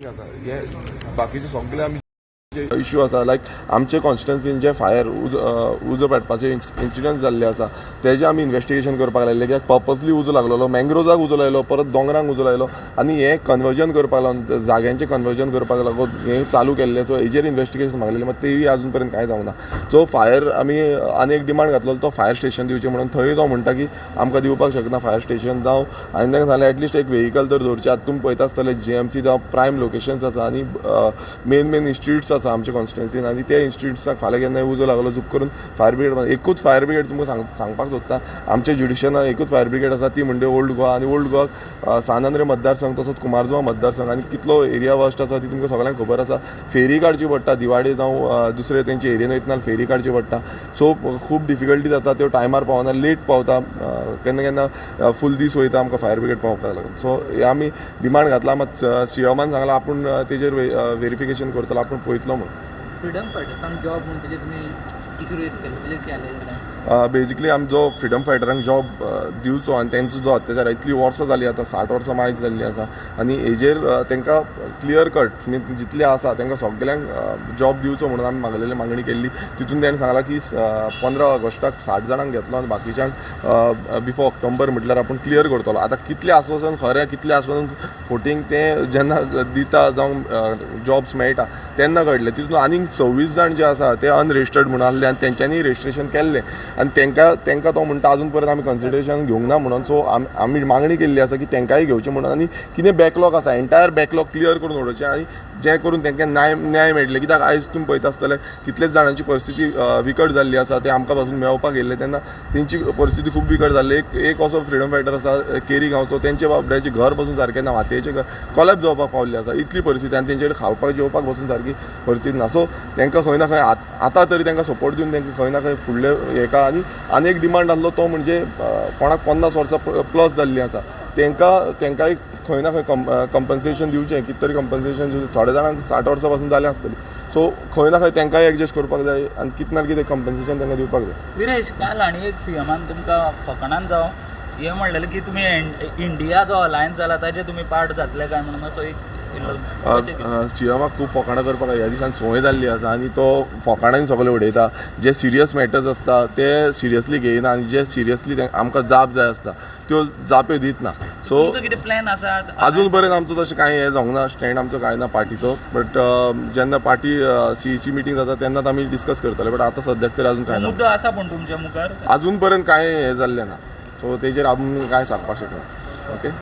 आसा हे बाकीचे सगळे आमी इश्यू आसा, लायक आमचे कॉन्स्टिट्युन्सीन जे फायर उजो पेटपाचे इन्सिडंट जाल्ले आसा, तेजे आमी इन्वेस्टिगेशन करपाक लायले, कित्याक पर्पजली उजो लागलेलो, मँग्रोजाक उजो लायलो, परत दोंगरांक उजो लायलो आनी हें कन्वर्जन करपाक लागून, जाग्यांचें कन्वर्जन करपाक लागून हें चालू केल्लें. सो हेजेर इन्वेस्टिगेशन मागलेलें, मात तेय अजून पर्यंत कांय जावंक ना. सो फायर आमी आनी एक डिमांड घातलो तो फायर स्टेशन दिवचें म्हणून. थंय तो म्हणटा की आमकां दिवपाक शकना फायर स्टेशन. जावं आनी तांकां सांगलें एटलिस्ट एक व्हेकल तर दवरचें. आतां तुमी पळयता आसतले, जीएमसी जावं प्रायम लोकेशन्स आसा आनी मेन मेन इन्स्टिट्यूट्स आसा आमच्या कॉन्स्टिट्युन्सीन आनी त्या इन्स्टिट्यूट्साक फाल्यां केन्नाय उजो लागलो, झूप करून फायर ब्रिगेड, एकूच फायर ब्रिगेड तुमकां सांगपाक सोदता, आमच्या ज्युडिशनान एकूच फायर ब्रिगेड आसा, ती म्हणजे ओल्ड गोवा. आनी ओल्ड गोवाक सान आंद्रे मतदारसंघ तसोच कुमारजुवा मतदारसंघ आनी कितलो एरिया वस्ट आसा ती तुमकां सगळ्यांक खबर आसा. फेरी काडची पडटा, दिवाडे जावं दुसरे तेंचे एरियेन वयतना फेरी काडची पडटा. सो खूब डिफिकल्टी जाता, त्यो टायमार पावना, लेट पावता, केन्ना केन्ना फूल दीस वयता आमकां फायर ब्रिगेड पावपाक लागून. सो हे आमी डिमांड घातला, मात सीएमान सांगलां आपूण तेजेर वेरिफिकेशन करतलो, आपूण पळयतलो म्हणून. फ्रिडम फायटर्सांक जॉब म्हणून तेजेर तुमी इशू रेज केल्लो, तेजेर कितें जालें? बेजिकली आमी जो फ्रिडम फायटरांक जॉब दिवचो आनी तेंचो जो अत्याचार, इतलीं वर्सां जालीं, आतां 60 वर्सां मायज जाल्लीं आसा आनी हेजेर तांकां क्लियर कट जितले आसा तांकां सगल्यांक जॉब दिवचो म्हणून आमी मागलेली मागणी केल्ली. तितून ताणें सांगलां की 15 ऑगस्टाक 60 जाणांक घेतलो आनी बाकीच्यांक बिफोर ऑक्टोबर म्हटल्यार आपूण क्लियर करतलो. आतां कितलें आस्वासन खरें, कितलें आस्वासन फोटींग तें जेन्ना दिता जावं जॉब्स मेळटा तेन्ना कळटलें. तितून आनीक 26 जाण जे आसा ते अनरेजिस्टर्ड म्हणून आसले आनी तेंच्यांनी रजिस्ट्रेशन केल्लें आनी तांकां तो म्हणटा अजून परत आमी कन्सिडरेशन घेवंक ना म्हणून. सो आमी मागणी केल्ली आसा की तांकांय घेवचें म्हणून आनी कितें बॅकलॉग आसा एंटायर बॅकलॉग क्लियर करून उडोवचें आनी जें करून तांकां न्याय मेळटलें. कित्याक आयज तुमी पळयता आसतले कितलेच जाणांची परिस्थिती विकट जाल्ली आसा, ते आमकां पासून मेळपाक येयल्ले तेन्ना तेंची परिस्थिती खूब विकट जाल्ली. एक असो फ्रिडम फायटर आसा केरी गांवचो, तेंच्या बाबड्याचें घर पासून सारकें ना, मातयेचें घर कोलॅप्स जावपाक पावल्लें आसा, इतली परिस्थिती आनी तेंचे कडेन खावपाक जेवपाक पासून सारकी परिस्थिती ना. सो तांकां खंय ना खंय आतां तरी तांकां सपोर्ट दिवन तांकां खंय ना खंय फुडले हेका. आनी आनी एक डिमांड आसलो तो म्हणजे कोणाक 50 वर्सां प्लस जाल्लीं आसा तांकांय खंय ना खंय कंपन्सेशन दिवचें, कितें तरी कंपन्सेशन दिवचें. थोड्या जाणांक 60 वर्सां पासून जालें आसतलीं, सो खंय ना खंय तांकांय एडजस्ट करपाक जाय आनी कितें ना कितें कंपन्सेशन तांकां दिवपाक जाय. विरेश, काल आनी एक सीएमान तुमकां फकाणान जावं हें म्हणलेलें की तुमी इंडिया जो अलायन्स जाला ताजे तुमी पार्ट जातले काय म्हणून, असो एक सीएमाक खूब फकाणां करपाक ह्या दिसान संवय जाल्ली आसा आनी तो फकाणांनी सगळें उडयता. जे सिरियस मॅटर्स आसता ते सिरियसली घेयना आनी जे सिरियसली आमकां जाप जाय आसता त्यो जाप्यो दित ना. सो कितें प्लॅन आसा अजून पर्यंत आमचो तशें कांय हें जावंक ना, स्टँड आमचो कांय ना पार्टीचो, बट जेन्ना पार्टी सीईसी मिटींग जाता तेन्नाच आमी डिस्कस करतले, बट आतां सद्याक तरी अजून कांय ना. मुद्दो आसा पूण तुमच्या मुखार अजून पर्यंत कांय हें जाल्लें ना, सो तेजेर आमी कांय सांगपाक शकना. ओके.